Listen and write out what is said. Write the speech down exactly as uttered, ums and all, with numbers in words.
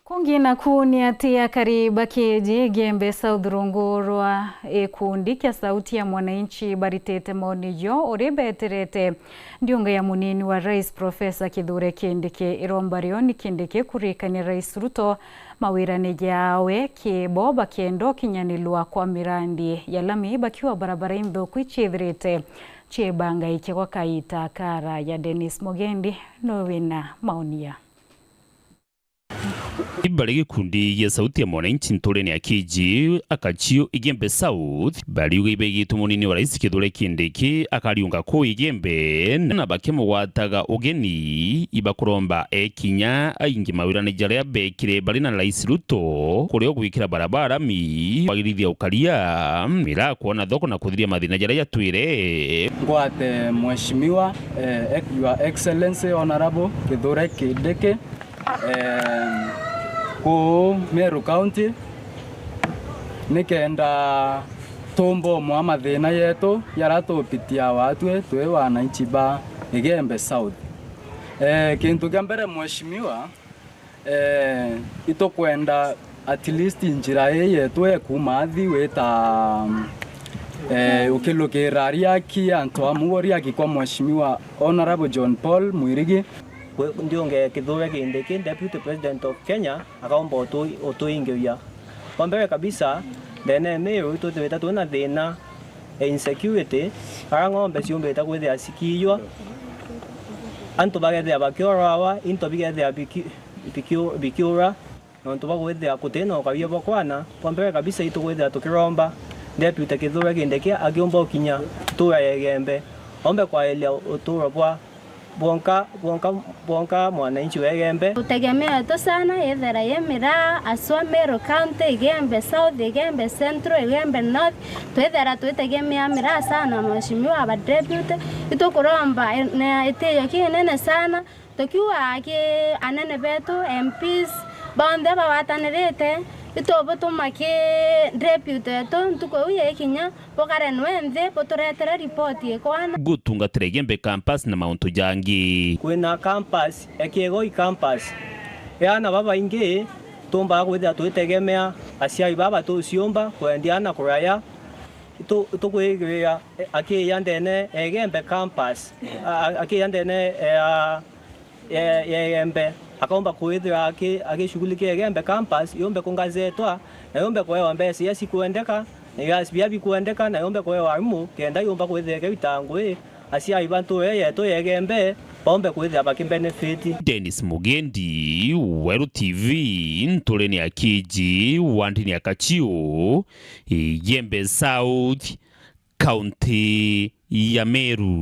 Kungi naku ni ati akari ba Kiiji Igembe South rungu rwa gikundi kia Sauti ya Mwananchi baritite maoni jo uri beterete ndiunga ya munini wa rais Professor Kithure Kindiki. Iromba rio ni Kindiki kurikania Rais Ruto mawirane jawe kibo bakenda ukinyanilwa kwa mirandi ya lami bakiuga barabara inthuku iciithirite ciibangaikia gwa kaita karaya. Dennis Mugendi niwe wina maoni ya Bari gikundi gia Sauti ya Mwananchi nturene ya Kiiji, Akachiu, Igembe South, bariuga ibegiitwe munini wa rais Kithure Kindiki akariunga kuu Igembe, na bakimugwataga ugeni, ibakuromba ekinya aingi mawirane jaria bekire bari na rais Ruto, kurio gwikira barabara lami, kwagirithia ukaria, miraa kwona thoko na kuthiria mathina jaria jatwire. Ngwate Mheshimiwa, eh, Your Excellency Honorable Kithure Kindiki, eh, kuu Meru County, nikenda tumbomwa mathina yetu jaria tupitia watwe twi wananchi ba Igembe South. Eh, kintu kia mbere, Mheshimiwa, eh, itukwenda at least njira ii yetu ekuma athi wita, eh, ukilukira riaki antu a mugori aki kwa Mheshimiwa Honorable John Paul Mwirigi. Kwi-, ndiunge Kithure Kindiki, Deputy President of Kenya, akaumba utu-, utuingiria. Kwa mbere kabisa, ndene ya Meru itwithirite twina thina ya insecurity, aria ng'ombe ciumbite kwithira cikiiywa, antu bagethira bakioragwa, into bigethira biki-, bikiu-, bikiura, nontu bwa kwithira guti na ukaria bwa kwana. Kwa mbere kabisa, itukwithira tukiromba Deputy Kithure Kindiki akiumba ukinya ntura ya Igembe, ombe kwariria uturo bwa bwonka, bwonka, bwonka mwananchi wa Igembe. Tutegemeetwe sana ithera yi miraa, aswa Meru County, Igembe South, Igembe Central, Igembe North, twithera twitegemea miraa sana, Mheshimiwa ba Deputy. Itukuromba, eh, na itio kinene sana, tukiuga ki anene betu, M Ps, bonthe bagwatanirite, itubutuma ki Deputy wetu, ntuku iu yikinya, bukare nwe nthi, buturetere ripoti ikwana. Gutungatira Igembe campus na mauntu jangi. Kwina campus ya Kiegoi campus. Aana babaingi tumbaa kwithira twitegemea aciari baba tuciumba kwendia aana kuraya. Tu-, tukwigirira akiya ndene ya Igembe campus, a-, a-, akiya ndene ya ya, ya Igembe, akaumba kwithira aki-, agishughulikia Igembe campus, yumbe kungazetwa, na yumbe kuewa mbeca iria cikwendeka, na iria biria bikwendeka, na yumbe kuewa arimu, kenda yumba kwithira ikiruta ngugi, aciari ba ntuura yetu ya Igembe, baumbe kwithira bakibenefit. Dennis Mugendi, Weru T V, nturene ya Kiiji, wandini ya Kachiu, Igembe South, kaunti ya Meru.